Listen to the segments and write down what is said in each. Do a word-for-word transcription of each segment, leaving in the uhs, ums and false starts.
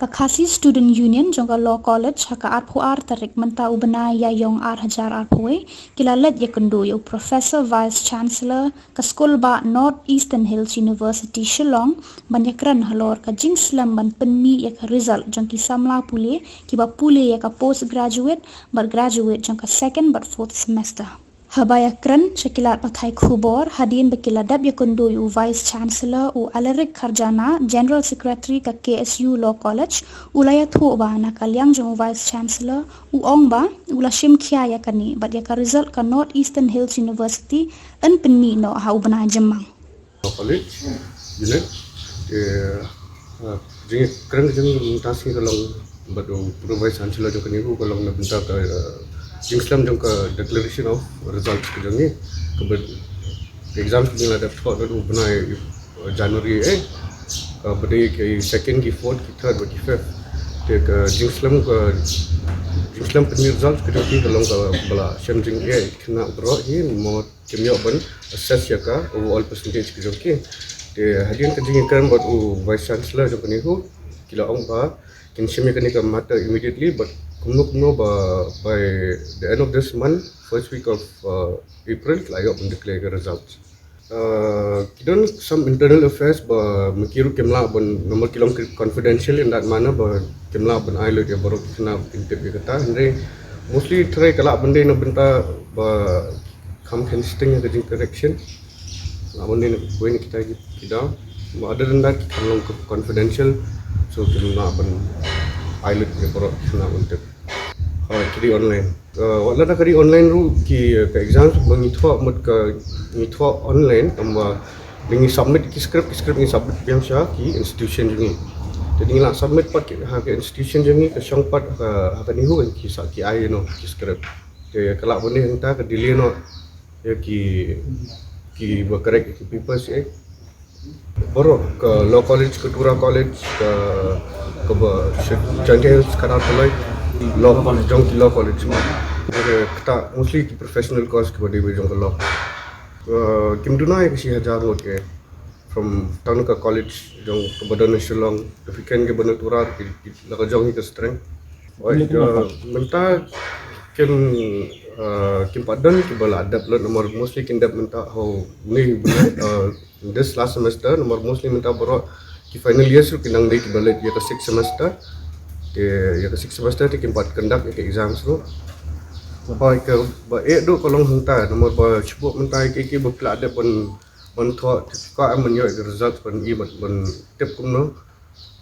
Ka Khasi Student Union jong ka Law College ha ka arphew ar tarik mynta u bnai Ïaïong ar hajar arphew wei ki la leit ïakynduh ïa u Professor Vice Chancellor ka skul bah North Eastern Hills University Shillong ban ïakren halor ka jingslem ban pynmih ïa ka result jong ki samla pule kiba pule ïa ka postgraduate bad graduate jong ka second bad fourth semester. Haba ïakren sha ki lad pathai khubor hadien ba ki la dep ïakynduh ïa u Vice Chancellor u Alaric Kharjana, General Secretary ka K S U Law College, u la ïathuh ba na ka liang jong u Vice Chancellor u ong ba u la shim khia ïa kane bad ïa ka result ka North Eastern Hills University yn pynmih noh ha u bnai Jymmang. College unit. Te jingkren ka jong mynta sngi ka long bad u Pro Vice Chancellor jong kane ka long na bynta ka jingslem jong ka declaration of results ka jong ngi. Ka exam ka la dep thoh na u bnai January eh. Ka bad ka second ki fourth ki third bad ki fifth. Te ka jingslem ka jingslem pynmih results ka jong ki ka long ka bala shem jing eh kena bro hi mo Kim ïoh ban assess ïa ka overall percentage ka jong ki. Te hadien ka jingïakren bad u Vice Chancellor jong kane ka, ki la ong ba kin shim ïa kane ka matter immediately, but kumno kumno ba by the end of this month, first week of uh, April, la ïoh ban declare ka result. Uh, ki don some internal affairs ba ma ki ruh kim lah ban, namar ki long confidential in that manner ba kim lah ban ai lut ïa baroh ki khynnah ba kin tip ïa kata. Hynrei mostly trai ka lah ban dei na bynta ba kham khein sting ïa ka jingcorrection. Lah ban dei na kawei na kita ki daw. But other than that ki kham long confidential. So kim lah ban ai lut ïa baroh ki khynnah ban tip. Alright, ka dei online. Uh, wat la ka dei online ruh ki uh, ka exams ba ngi thoh mut ka ngi thoh online, tangba ngi submit ki script, ki script ngi submit biang sha ki institution jong ngi. Te ngi la submit pat ki ha ki institution jong ngi, ka shong pat ha ka NEHU ki sa ki ai noh ki script. Te ka lah ban dei hangta ka delay noh ïa ki ki ba correct ki papers eh. Baroh ka Law College, ka Tura College, ka kaba Jaintia Hills Kadar Paloi, Law College, jong ki Law College. Kata mostly ki professional course kiba dei ba jong ka law. Kim duna ïa ka shi hajar ngut eh from tang ka college jong kaba don na Shillong, ka weekend kiba na Tura, la ka jong hi ka strength. Mynta kim kim pat don kiba la dep lut, namar mostly kin dep mynta how ni this last semester, namar mostly mynta baroh ki final years ruh ki nang dei kiba leit ïa ka sixth semester. Te ïa ka sixth semester te kim pat conduct ïa ka exams ruh. Ba ka ba eh duh ka long hangta, namar ba shibuk mynta ïa ki ba phi la dep ban ban thoh, te phi kwah ban ïoh ïa ka result ban i ban tip kumno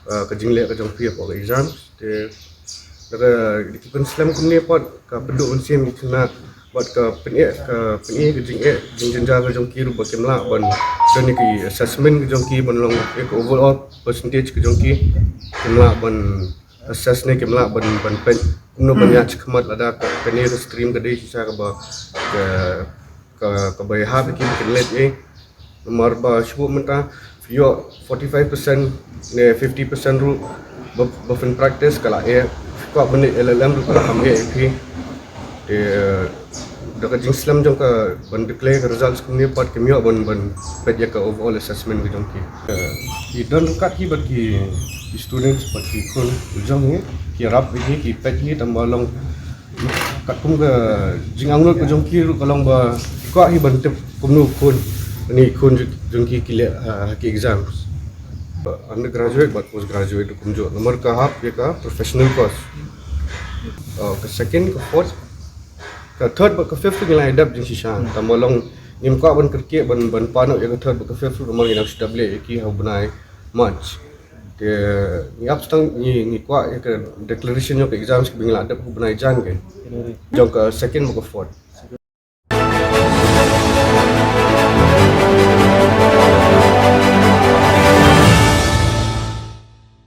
ka jingleh ka jong phi hapoh ka exams. Te da ki pynslem kumne pat ka pynduh mynsiem ki khynnah bad ka pyneh ka pyneh ka jingeh jingjynjar ka jong ki ruh ba kim lah ban don ïa ki assessment ka jong ki ban long ïa ka overall percentage ka jong ki, kim lah ban assess ne kim lah ban ban peit kumno ban ïaid shakhmat lada kane ka stream ka dei shisha kaba ka kaba ïahap ïa ki ba kin leit eh. Namar ba shibuk mynta phi ïoh forty-five percent ne fifty percent ruh ba phin practice ka la eh, phi kwah ban leit LLM ruh ka la kham eh ïa phi. Te da ka jingslem jong ka ban declare ka results kumne pat kim ïoh ban ban peit ïa ka overall assessment ka jong ki. Ki don ryngkat hi bad ki students bad ki khun jong hi, ki ïarap ïa ki, ki peit hi, tangba long katkum ka jingangnud ka jong ki ruh ka long ba ki kwah hi ban tip kumno khun, ni khun jong ki ki leh ha ki exams. Undergraduate bad postgraduate kumjuh, namar ka hap ïa ka professional course. Ka second, ka fourth, ka third bad ka fifth ngi la dep jingshisha, tangba long ngim kwah ban kyrkieh ban ban pynnoh ïa ka third bad ka fifth namar ngi dang shu dep leh ïa ki ha u bnai March. Te ngi ap stang ngi ngi kwah ïa ka declaration jong ka exams kiba ngi la dep ha u bnai Jan ke, jong ka second bad ka fourth.